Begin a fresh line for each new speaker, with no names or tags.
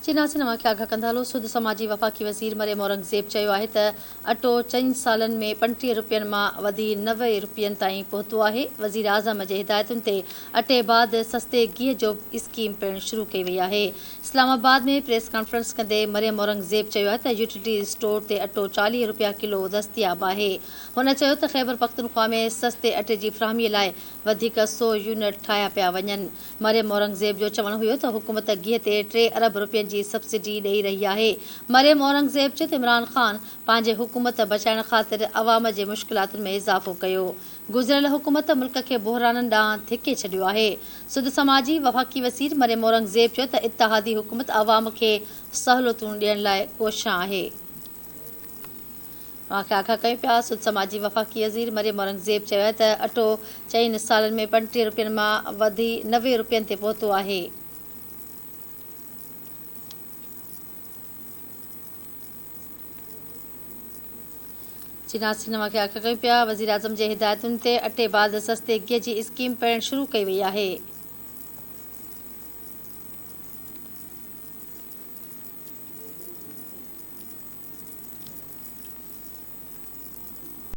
چيناسين اوهان کي آگاهه ڪندا هلون سڌ سماجي وفاقي وزير مريم اورنگزيب چيو آهي ته اٽو چئن سالن ۾ 35 رپين مان وڌي 90 رپين تائين پهتو آهي، وزيراعظم جي هدايتن تي اٽي بعد سستي گيهه جو اسڪيم پڻ شروع ڪئي وئي آهي. اسلام آباد ۾ پريس ڪانفرنس ڪندي مريم اورنگزيب چيو آهي ته يوٽيلٽي اسٽور تي اٽو 40 رپيا ڪلو دستياب آهي. هن چيو ته خيبرپختونخوا ۾ سستي اٽي جي فراهمي لاء وڌيڪ سئو يونٽ ٺاهيا پيا وڃن. مريم اورنگزيب جو چوڻ هيو ته حڪومت گيهه تي ٽي ارب رپين جي سبسڊي ڏئي رهي آهي. مريم اورنگزيب چيو ته عمران خان پنهنجي حڪومت بچائڻ خاطر عوام جي مشڪلاتن ۾ اضافو ڪيو. گذريل حڪومت ملڪ کي بحرانن ڏانهن ڌڪي ڇڏيو آهي. سڌ سماجي وفاقي وزير مريم اورنگزيب چيو ته اتحادي حڪومت عوام کي سهولتون ڏيڻ لاء ڪوشان آهي. اوهان کي آگاهه ڪيون پيا. سڌ سماجي وفاقي وزير مريم اورنگزيب چيو آهي ته اٽو چئن سالن ۾ 35 رپين مان وڌي 90 رپين تي پهتو آهي. چيناسين اوهان کي آگاهه ڪيون پيا. وزيراعظم جي هدايتن تي اٽي بعد سستي گيهه جي اسڪيم پڻ شروع ڪئي وئي آهي.